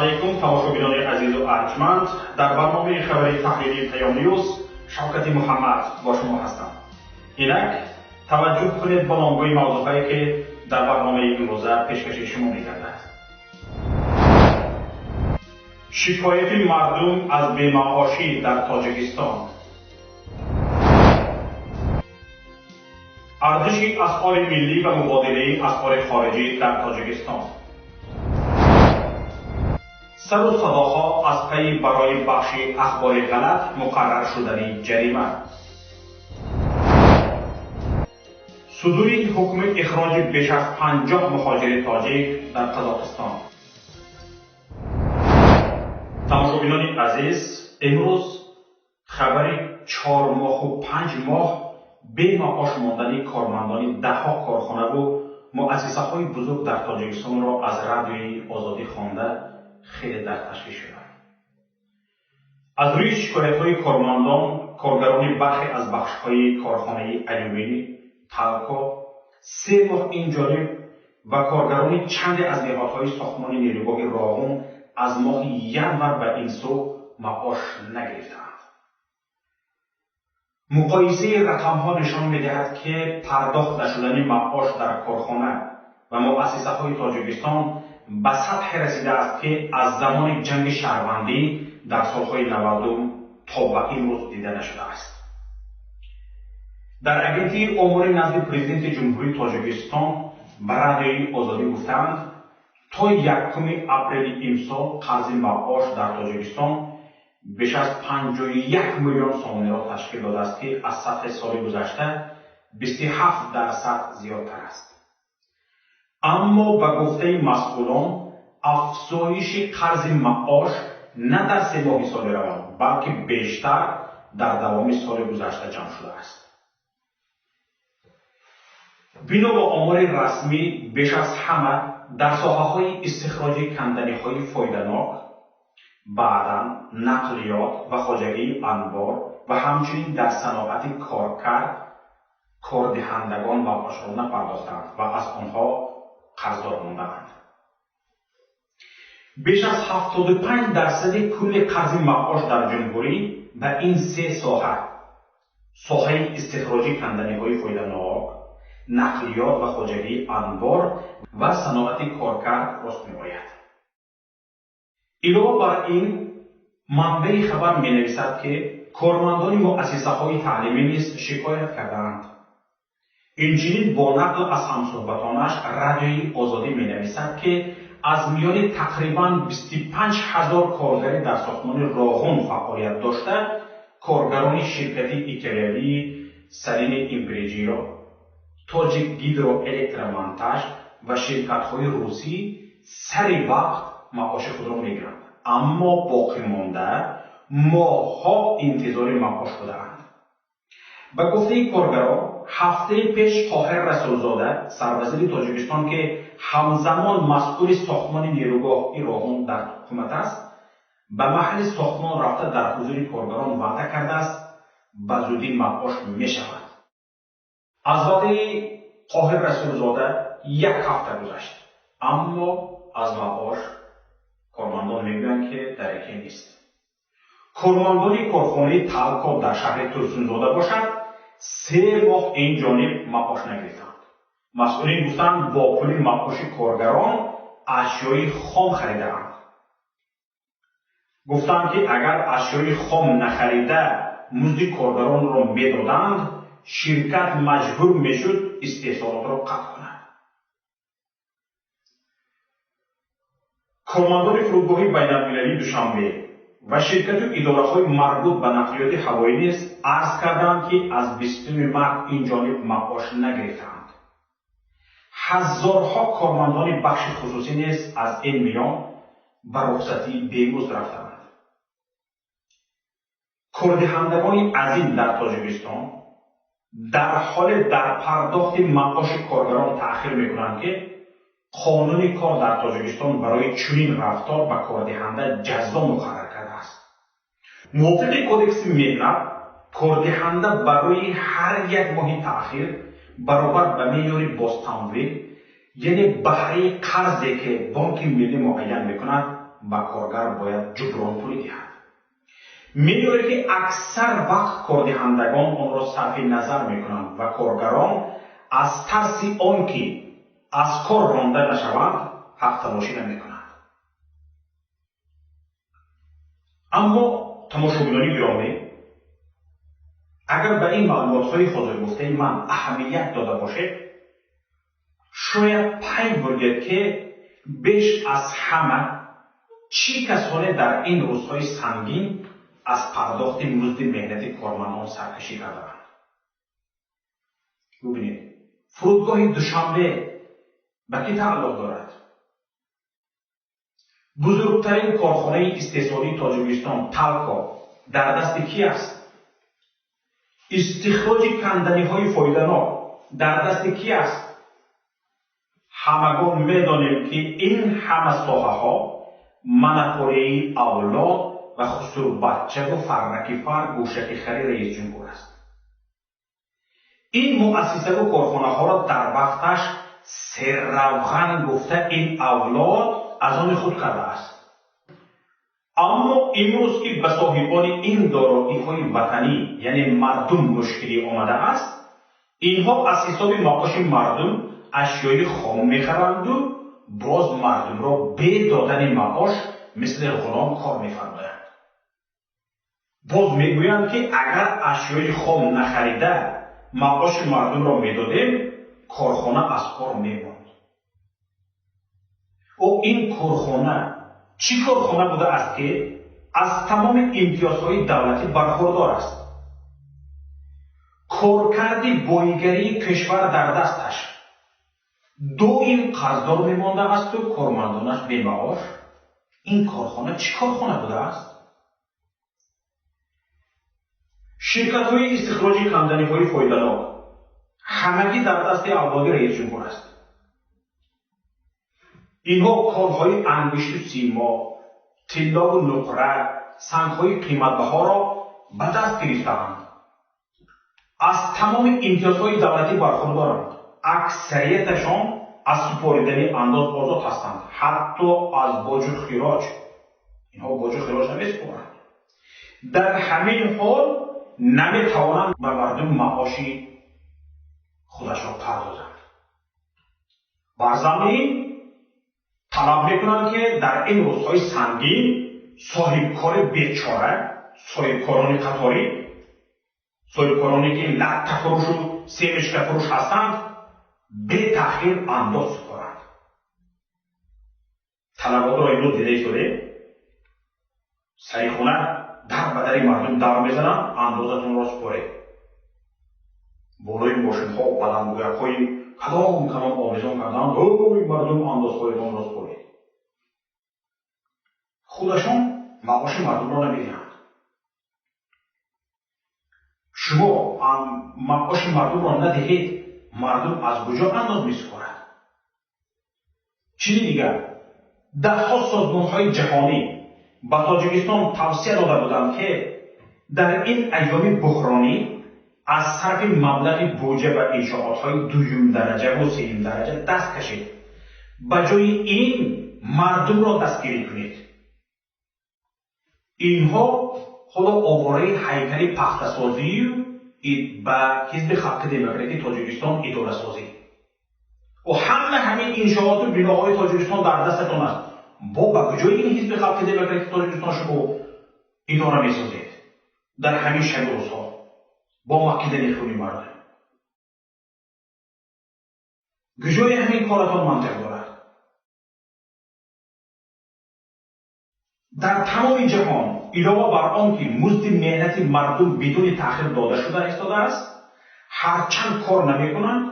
Алайкум, тамошобинони азизу арҷманд. Дар барномаи хабари таҳлилии Паём Ньюз Шавкати Муҳаммад бо шумо ҳастам. Инак таваҷҷӯҳ кунед ба номгӯи мавзӯъҳое, ки дар барномаи имрӯза пешкаши шумо мегардад. Шикояти мардум аз бемаошӣ дар Тоҷикистон, арзиши асъори миллӣ ва мубодилаи асъори хориҷӣ дар Тоҷикистон, сару садоҳо аз пайи барои бахши ахбори ғалат муқаррар шудани ҷарима, судури ҳукми ихроҷи беш аз 50 муҳоҷири тоҷик дар Қазоқистон. Тамошобинони азиз, имрӯз хабари 4 моҳу 5 моҳ бемаош мондани кормандони даҳҳо корхонаву муассисаҳои бузург дар Тоҷикистонро аз Радиои Озодӣ хонда хеле дар ташвиш шудам. Аз рӯи шикоятҳои кормандон, коргарони бархе аз бахшҳои корхонаи алюминӣ, Талко, 3 моҳ инҷониб ва коргарони чанде аз ниҳодҳои сохтмони нерӯгоҳи Роғун аз моҳи январ ба ин сӯ маош нагирифтаанд. Муқоисаи рақамҳо нишон медиҳад, ки пардохт нашудани маош дар корхона ва муассисаҳои Тоҷикистон ба сатҳе расидааст, ки аз замони ҷанги шаҳрвандӣ дар солҳои 90 то ба имрӯз дида нашудааст. Дар Агентии омори назди Президенти Ҷумҳурии Тоҷикистон ба Радиои Озодӣ гуфтаанд, то 1 апрели имсол қарзи маош дар Тоҷикистон беш аз 51 миллион сомониро ташкил додааст, ки аз сатҳи соли гузашта 27% зиёдтар аст. Аммо ба гуфтаи масъулон, афзоиши қарзи маош на дар 3 моҳи соли равон, балки бештар дар давоми соли гузашта ҷамъ шудааст. Бино ба омори расмӣ, беш аз ҳама дар соҳаҳои истихроҷи канданиҳои фоиданок, баъдан нақлиёт ва хоҷагии анбор ва ҳамчунин дар саноати коркард кордиҳандагон маошро напардохтанд ва аз онҳо қарздор мондаанд. Беш аз 75% кулли қарзи маош дар ҷумҳурӣ ба ин се соҳа, соҳаи истихроҷи канданиҳои фоиданок, нақлиёт ва хоҷагии анбор ва саноати коркард рост меояд. Илова бар ин, манбаи хабар менависад, ки кормандони муассисаҳои таълимӣ низ шикоят кардаанд. Инчунин бо нақл аз ҳамсӯҳбатонаш Радиои Озодӣ менависад, ки аз миёни тақрибан 25 ҳазор коргари дар сохтмони Роғун фаъолият дошта, коргарони ширкати италиявии Салини Импреҷиро, Тоҷик Гидроэлектромонтаж ва ширкатҳои русӣ сари вақт маоши худро мегиранд, аммо боқимонда моҳҳо интизори маош будаанд. Ба гуфтаи коргарон, ҳафтаи пеш Қоҳир Расулзода, сарвазири Тоҷикистон, ки ҳамзамон масъули сохтмони нерӯгоҳи Роғун дар ҳукумат аст, ба маҳалли сохтмон рафта дар ҳузури коргарон ваъда кардааст, ба зудӣ маош мешавад. Аз ваъдаи Қоҳир Расулзода як ҳафта гузашт, аммо аз маош кормандон мегӯянд, ки дараке нест. Кормандони корхонаи Талко дар шаҳри Турсунзода бошад, 3 моҳ ин ҷониб маош нагирифтанд. Масъулин гуфтанд, бо пули маоши коргарон ашёи хом харидаанд. Гуфтанд, ки агар ашёи хом нахарида музди коргаронро медоданд, ширкат маҷбур мешуд истеҳсолотро қатъ кунад. Кормандони фурудгоҳи байналмилалии Душанбе ва ширкату идораҳои марбут ба нақлиёти ҳавоӣ низ арз карданд, ки аз 20 март ин ҷониб маош нагирифтаанд. Ҳазорҳо кормандони бахши хусусӣ низ аз ин миён ба рухсатии бемузд рафтаанд. Кордиҳандагони азим дар Тоҷикистон дар ҳоле дар пардохти маоши коргарон таъхир мекунанд, ки қонуни кор дар Тоҷикистон барои чунин рафтор ба кордиҳанда ҷазо муқаррар кардааст. Мувофиқи Кодекси меҳнат, кордиҳанда барои ҳар як моҳи таъхир баробар ба меъёри бозтамвил, яъне баҳраи қарзе, ки Бонки Миллӣ муайян мекунад, ба коргар бояд ҷубронпулӣ диҳад. Меъёре ки аксар вақт кордиҳандагон онро сарфи назар мекунанд ва коргарон аз тарси он ки аз кор ронда нашаванд, ҳақталошӣ намекунанд. Аммо тамошобинони гиромӣ, агар ба ин маълумотҳои ҳозиргуфтаи ман аҳамият дода бошед, шояд пай бурдед, ки беш аз ҳама чӣ касоне дар ин рӯзҳои сангин аз пардохти музди меҳнати кормандон саркашӣ кардаанд. Бубинед, фурудгоҳи Душанбе ба кӣ тааллуқ дорад? Бузургтарин корхонаи истеҳсолии Тоҷикистон Талко дар дасти кӣ аст? Истихроҷи канданиҳои фоиданок дар дасти кӣ аст? Ҳамагон медонем, ки ин ҳама соҳаҳо монополияи авлод ва хусурбаччаву фарракифар гӯшаки хари раисҷумҳур аст. Ин муассисаву корхонаҳоро дар вақташ серравған гуфта ин авлод аз они худ кардааст. Аммо имрӯз ки ба соҳибони ин дороиҳои ватанӣ, яъне мардум, мушкилӣ омадааст, инҳо аз ҳисоби маоши мардум ашёи хом мехаранду боз мардумро бе додани маош мисли ғулом кор мефармоянд. Боз мегӯянд, ки агар ашёи хом нахарида маоши мардумро медодем, корхона аз кор мемонд. Ӯ ин корхона чӣ корхона будааст, ки аз тамоми имтиёзҳои давлатӣ бархурдор аст? Коркарди боигарии кишвар дар дасташ, доим қарздор мемондаасту кормандонаш бемаош. Ин корхона чӣ корхона будааст? Ширкатҳои истихроҷи канданиҳои фоиданок ҳамагӣ дар дасти авлоди раисҷумҳур аст. Инҳо корҳои ангишту симо, тиллову нуқра, сангҳои қиматбаҳоро ба даст гирифтаанд. Аз тамоми имтиёзҳои давлатӣ бархурдоранд. Аксарияташон аз супоридани андоз озод ҳастанд, ҳатто аз боҷу хироҷ. Инҳо боҷу хироҷ намесупоранд. Дар ҳамин ҳол наметавонанд ба мардум маоши худашро пардозанд. Бар замин талаб мекунанд, ки дар ин рӯзҳои сангин соҳибкори бечора, соҳибкорони қаторӣ, соҳибкороне ки латтафурӯшу семечкафурӯш ҳастанд, бетаъхир андоз супоранд. Талаботро имрӯз дида истодем. Сари хона дар ба дари мардум давр мезананд, андозатонро супоред. Болои мошинҳо баландгӯякҳои калон калон овезон карданд, ой мардум, андозҳоятонро супоред. Худашон маоши мардумро намедиҳанд. Шумо маоши мардумро надиҳед, мардум аз куҷо андоз месупорад? Чизи дигар, даҳҳо созмонҳои ҷаҳонӣ ба Тоҷикистон тавсия дода буданд, ки дар ин айёми буҳронӣ аз сарфи маблағи буҷа ба иншоотҳои дуюмдараҷаву сеюмдараҷа даст кашед, ба ҷои ин мардумро дастгирӣ кунед. Инҳо ҳоло овораи ҳайкали пахтасозию ба Ҳизби Халқи Демократии Тоҷикистон идорасозӣ. Ӯ ҳама ҳамин иншооту биноҳои Тоҷикистон дар дастатон аст. Бо ба куҷои ин Ҳизби Халқи Демократии Тоҷикистон шумо идора месозед дар ҳамин шаби рӯзҳо бо макидани хуни мардум? Куҷои ҳамин коратон мантиқ дорад? Дар тамоми ҷаҳон илова бар он ки музди меҳнати мардум бидуни таъхир дода шуда истодааст, ҳарчанд кор намекунанд,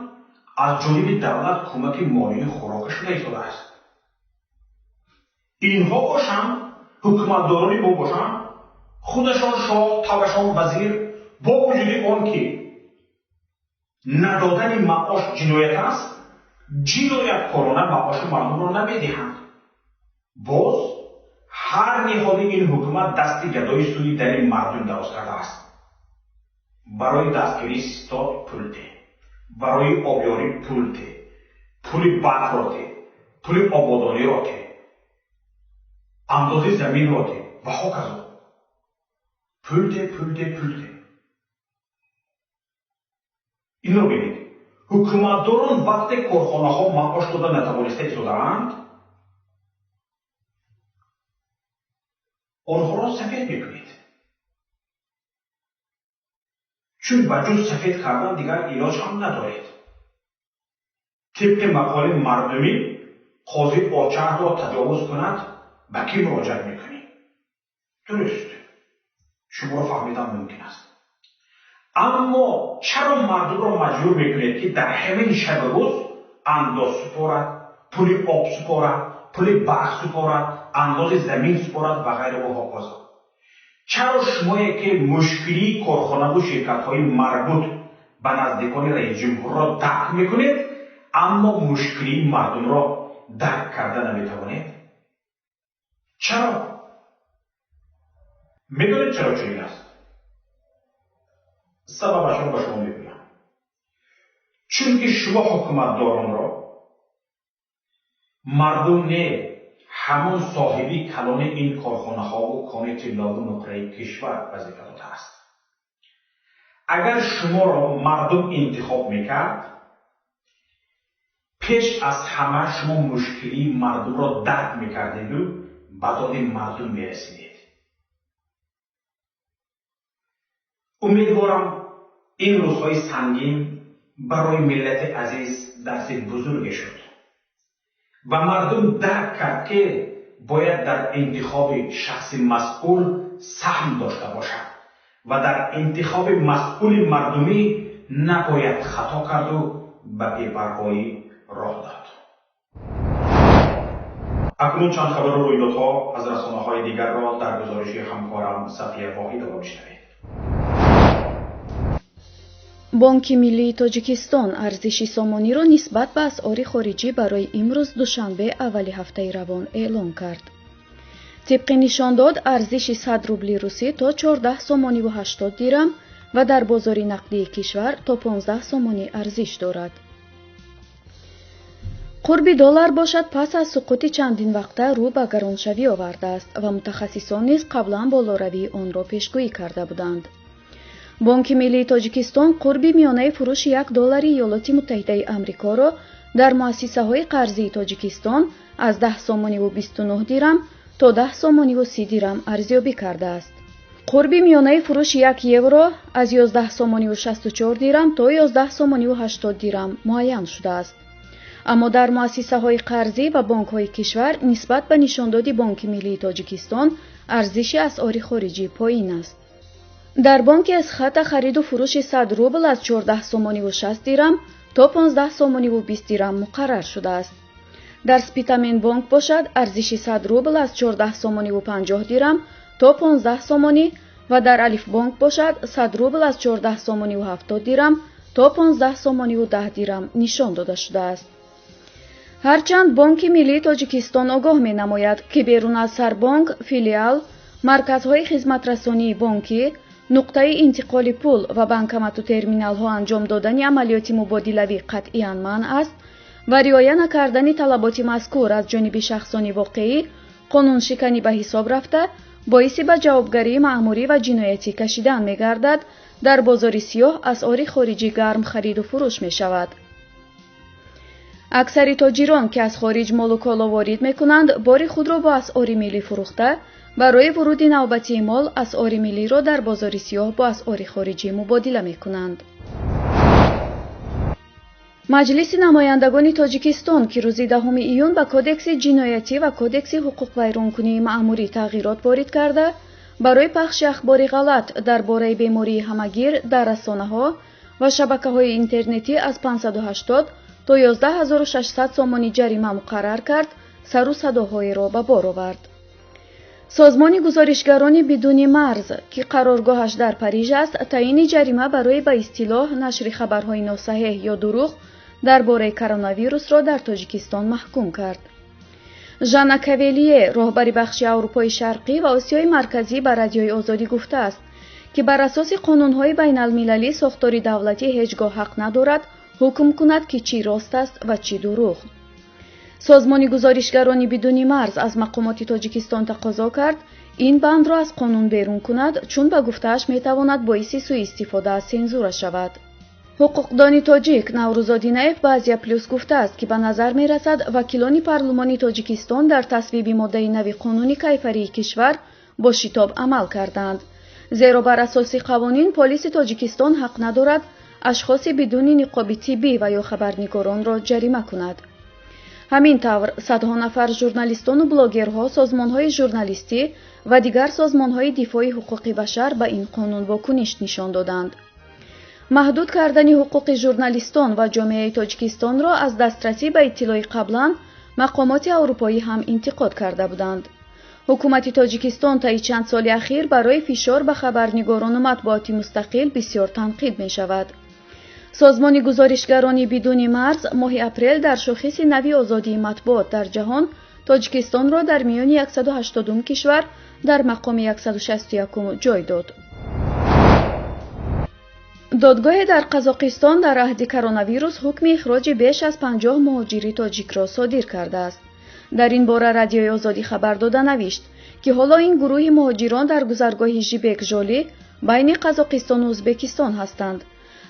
аз ҷониби давлат кӯмаки молию хӯрока шуда истодааст. Инҳо бошанд, ҳукуматдорони мо бошанд, худашон шоҳ, тавашон вазир, бо вуҷуди он ки надодани маош ҷиноят аст, ҷинояткорона маоши мардумро намедиҳанд. Боз ҳар ниҳоди ин ҳукумат дасти гадои сӯи дари мардум дароз кардааст. Барои дастгирии стод пул деҳ, барои обёрӣ пул деҳ, пули барқро деҳ, пули ободониро деҳ. Андози заминро де ва ҳоказо. Пул де, пул де, пул де. Инро бинед. Ҳукуматдорон вақте корхонаҳо маош дода натавониста истодаанд, онҳоро сафед мекунед. Чун ба ҷуз сафед кардан дигар илоҷ ҳам надоред. Тибқи мақоли мардумӣ, қози очаҳро таҷовуз кунад, ба кӣ муроҷиат мекунӣ? Дуруст, шуморо фаҳмидан мумкин аст. Аммо чаро мардумро маҷбур мекунед, ки дар ҳамин шабу рӯз андоз супорад, пули об супорад, пули барқ супорад, андози замин супорад ва ғайра ва ҳоказо? Чаро шумое ки мушкилии корхонаву ширкатҳои марбут ба наздикони раисҷумҳурро дарк мекунед, аммо мушкилии мардумро дарк карда наметавонед? Чаро? Медонед чаро чунин аст? Сабабашро ба шумо мегӯям. Чунки шумо ҳукуматдоронро мардум не, ҳамон соҳиби калони ин корхонаҳову кони тиллову нуқраи кишвар вазифа додааст. Агар шуморо мардум интихоб мекард, пеш аз ҳама шумо мушкилии мардумро дарк мекардеду ба доди мардум мерасидед. Умедворам ин рӯзҳои сангин барои миллати азиз дарси бузурге шуд ва мардум дарк кард, ки бояд дар интихоби шахси масъул саҳм дошта бошад ва дар интихоби масъули мардумӣ набояд хато карду ба бепарвоӣ роҳ дод. Акнун чанд хабару рӯйдодҳо аз расонаҳои дигарро дар гузориши ҳамкорам Сафия Воҳидова бишнавед. Бонки Миллии Тоҷикистон арзиши сомониро нисбат ба асъори хориҷӣ барои имрӯз душанбе аввали ҳафтаи равон эълон кард. Тибқи нишондод, арзиши 100 рубли русӣ то 14 сомониву 80 дирам ва дар бозори нақдии кишвар то 15 сомонӣ арзиш дорад. Қурби доллар бошад пас аз суқути чандин вақта рӯ ба гароншавӣ овардааст ва мутахассисон низ қаблан болоравии онро пешгӯӣ карда буданд. Бонки Миллии Тоҷикистон қурби миёнаи фурӯши 1 доллари Иёлоти Муттаҳидаи Амрикоро дар муассисаҳои қарзии Тоҷикистон аз 10 сомониву 29 дирам то 10 сомониву 30 дирам арзёбӣ кардааст. Қурби миёнаи фурӯши 1 евро аз 11 сомониву 64 дирам то 11 сомониву 80 дирам муайян шудааст. Аммо дар муассисаҳои қарзӣ ва бонкҳои кишвар нисбат ба нишондоди Бонки Миллии Тоҷикистон арзиши асъори хориҷӣ поин аст. Дар бонки Эсхата хариду фурӯши 100 рубл аз 14 сомониву 60 дирам то 15 сомониву 20 дирам муқаррар шудааст. Дар Спитамен бонк бошад арзиши 100 рубл аз 14 сомониву 50 дирам то 15 сомонӣ ва дар Алифбонк бошад 100 рубл аз 14 сомониву 70 дирам то 15 сомониву 10 дирам нишон дода шудааст. Ҳарчанд Бонки Миллии Тоҷикистон огоҳ менамояд, ки берун аз сарбонк, филиал, марказҳои хизматрасонии бонкӣ, нуқтаи интиқоли пул ва банкомату терминалҳо анҷом додани амалиёти мубодилавӣ қатъиян манъ аст ва риоя накардани талаботи мазкур аз ҷониби шахсони воқеӣ қонуншиканӣ ба ҳисоб рафта, боиси ба ҷавобгарии маъмурӣ ва ҷиноятӣ кашидан мегардад, дар бозори сиёҳ асъори хориҷӣ гарм хариду фурӯш мешавад. Аксари тоҷирон, ки аз хориҷ молу коло ворид мекунанд, бори худро бо асъори миллӣ фурӯхта, барои вуруди навбатии мол асъори миллиро дар бозори сиёҳ бо асъори хориҷӣ мубодила мекунанд. Маҷлиси намояндагони Тоҷикистон, ки рӯзи 10 июн ба Кодекси ҷиноятӣ ва Кодекси ҳуқуқвайронкунии маъмурӣ тағйирот ворид карда, барои пахши ахбори ғалат дар бораи бемории ҳамагир дар расонаҳо ва шабакаҳои интернетӣ аз 580 то 11600 сомонӣ ҷарима муқаррар кард, сару садоҳоеро ба бор овард. Созмони гузоришгарони бидуни марз, ки қароргоҳаш дар Париж аст, таъини ҷарима барои ба истилоҳ нашри хабарҳои носаҳеҳ ё дурӯғ дар бораи коронавирусро дар Тоҷикистон маҳкум кард. Жанна Кавелие, роҳбари бахши Аврупои Шарқӣ ва Осиёи Марказӣ ба Радиои Озодӣ гуфтааст, ки бар асоси қонунҳои байналмилалӣ сохтори давлатӣ ҳеҷ гоҳ ҳақ надорад ҳукм кунад, ки чӣ рост аст ва чӣ дурӯғ. Созмони гузоришгарони бидуни марз аз мақомоти Тоҷикистон тақозо кард, ин бандро аз қонун берун кунад, чун ба гуфтааш метавонад боиси сӯистифода аз сензура шавад. Ҳуқуқдони тоҷик Наврӯз Одинаев ба Азия Плюс гуфтааст, ки ба назар мерасад, вакилони парлумони Тоҷикистон дар тасвиби моддаи нави қонуни кайфарии кишвар бо шитоб амал карданд. Зеро бар асоси қавонин полиси Тоҷикистон ҳақ надорад ашхоси бидуни ниқоби тиббӣ ва ё хабарнигоронро ҷарима кунад. Ҳамин тавр, садҳо нафар журналистону блогерҳо, созмонҳои журналистӣ ва дигар созмонҳои дифои ҳуқуқи башар ба ин қонун вокуниш нишон доданд. Маҳдуд кардани ҳуқуқи журналистон ва ҷомеаи Тоҷикистонро аз дастрасӣ ба иттилои қаблан мақомоти аврупоӣ ҳам интиқод карда буданд. Ҳукумати Тоҷикистон таи чанд соли ахир барои фишор ба хабарнигорону матбуоти мустақил бисёр танқид мешавад. Созмони гузоришгарони бидуни марз моҳи апрел дар шохиси нави озодии матбуот дар ҷаҳон Тоҷикистонро дар миёни 180 кишвар дар мақоми 161 ҷой дод. Додгоҳе дар Қазоқистон дар аҳди коронавирус ҳукми ихроҷи беш аз 50 муҳоҷири тоҷикро содир кардааст. Дар ин бора Радиои Озодӣ хабар дода навишт, ки ҳоло ин гурӯҳи муҳоҷирон дар гузаргоҳи Жибек Жолӣ байни Қазоқистону Ӯзбекистон ҳастанд.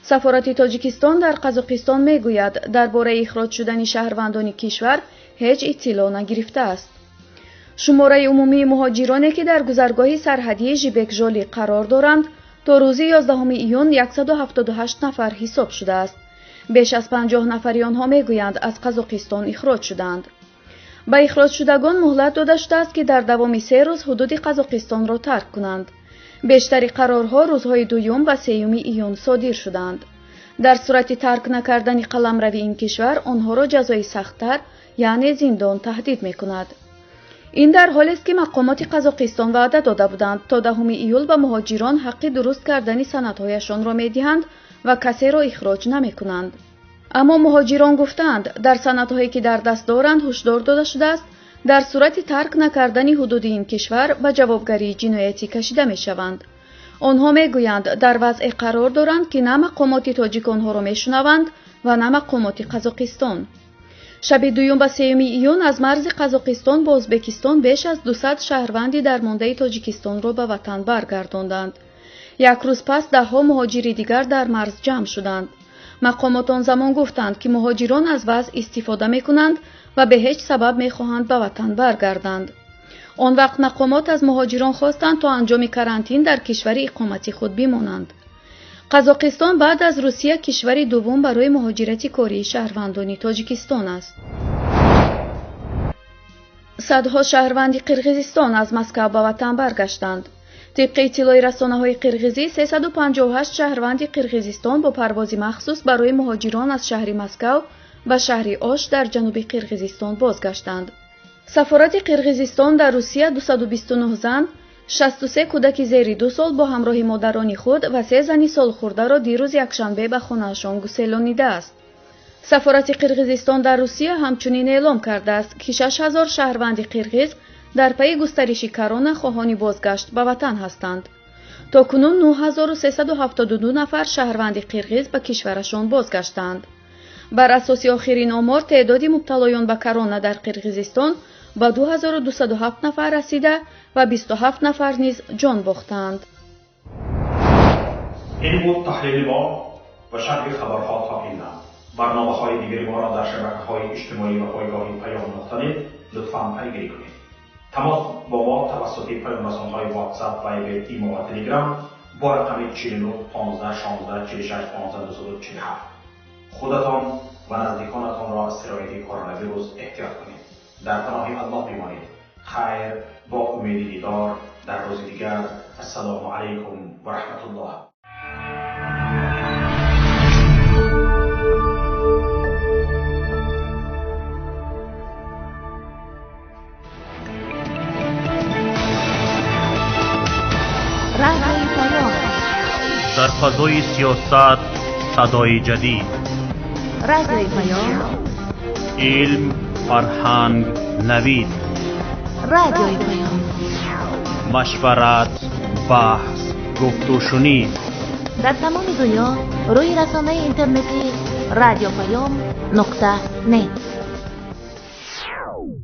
Сафорати Тоҷикистон дар Қазоқистон мегӯяд, дар бораи ихроҷ шудани шаҳрвандони кишвар ҳеҷ иттилоъ нагирифтааст. Шумораи умумии муҳоҷироне, ки дар гузаргоҳи сарҳадии Жибек Жолӣ қарор доранд, то рӯзи 11 июн 178 нафар ҳисоб шудааст. Беш аз 50 нафари онҳо мегӯянд, аз Қазоқистон ихроҷ шуданд. Ба ихроҷшудагон муҳлат дода шудааст, ки дар давоми 3 рӯз ҳудуди Қазоқистонро тарк кунанд. Бештари қарорҳо рӯзҳои 2 ва 3 июн содир шуданд. Дар сурати тарк накардани қаламрави ин кишвар онҳоро ҷазои сахттар, яъне зиндон таҳдид мекунад. Ин дар ҳолест, ки мақомоти Қазоқистон ваъда дода буданд, то 10 июл ба муҳоҷирон ҳаққи дуруст кардани санадҳояшонро медиҳанд ва касеро ихроҷ намекунанд. Аммо муҳоҷирон гуфтаанд, дар санадҳое ки дар даст доранд ҳушдор дода шудааст, дар сурати тарк накардани ҳудуди ин кишвар ба ҷавобгарии ҷиноятӣ кашида мешаванд. Онҳо мегӯянд, дар вазъе қарор доранд, ки на мақомоти тоҷик онҳоро мешунаванд ва на мақомоти Қазоқистон. Шаби 2 ва 3 июн аз марзи Қазоқистон бо Ӯзбекистон беш аз 200 шаҳрванди дармондаи Тоҷикистонро ба ватан баргардонданд. Як рӯз пас даҳҳо муҳоҷири дигар дар марз ҷамъ шуданд. Мақомот он замон гуфтанд, ки муҳоҷирон аз вазъ истифода мекунанд ва бе ҳеҷ сабаб мехоҳанд ба ватан баргарданд. Он вақт мақомот аз муҳоҷирон хостанд, то анҷоми карантин дар кишвари иқомати худ бимонанд. Қазоқистон баъд аз Русия кишвари дуввум барои муҳоҷирати кории шаҳрвандони Тоҷикистон аст. Садҳо шаҳрванди Қирғизистон аз Москав ба ватан баргаштанд. Тибқи иттилои расонаҳои қирғизӣ, 358 шаҳрванди Қирғизистон бо парвози махсус барои муҳоҷирон аз шаҳри Москав ба шаҳри Ош дар ҷануби Қирғизистон бозгаштанд. Сафорати Қирғизистон дар Русия 229 зан, 63 кӯдаки зери 2 сол бо ҳамроҳи модарони худ ва 3 зани солхӯрдаро дирӯз якшанбе ба хонаашон гуселонидааст. Сафорати Қирғизистон дар Русия ҳамчунин эълом кардааст, ки 6000 шаҳрванди қирғиз дар пайи густариши корона хоҳони бозгашт ба ватан ҳастанд. То кунун 9372 нафар шаҳрванди қирғиз ба кишварашон бозгаштаанд. Бар асоси охирин омор, теъдоди мубталоён ба корона дар Қирғизистон ба 2207 нафар расида ва 27 нафар низ ҷон бохтаанд. Ин буд таҳлили мо ва шарҳи хабарҳо то ин дам. Барномаҳои дигари моро дар шабакаҳои иҷтимоӣ ва пойгоҳи Паём нуқта нет лутфан пайгирӣ кунед. Тамос бо мо тавассути паёмрасонҳои WhatsApp, Viber, Imo ва Telegram бо рақами 49 15 16 46 15 247. Худатон ва наздиконатонро аз сирояти коронавирус эҳтиёт кунед. Дар паноҳи Аллоҳ бимонед. Хайр, бо умеди дидор дар рӯзи дигар. Ассалому алайкум ва раҳматуллоҳ. Дар фазои сиёсат садои ҷадид, Радиои Паём, илм, фарҳанг, навид, Радиои Паём, машварат, баҳс, гуфтушунид. Дар тамоми дунё рӯи расонаи интернетӣ радиопаём нуқта нет.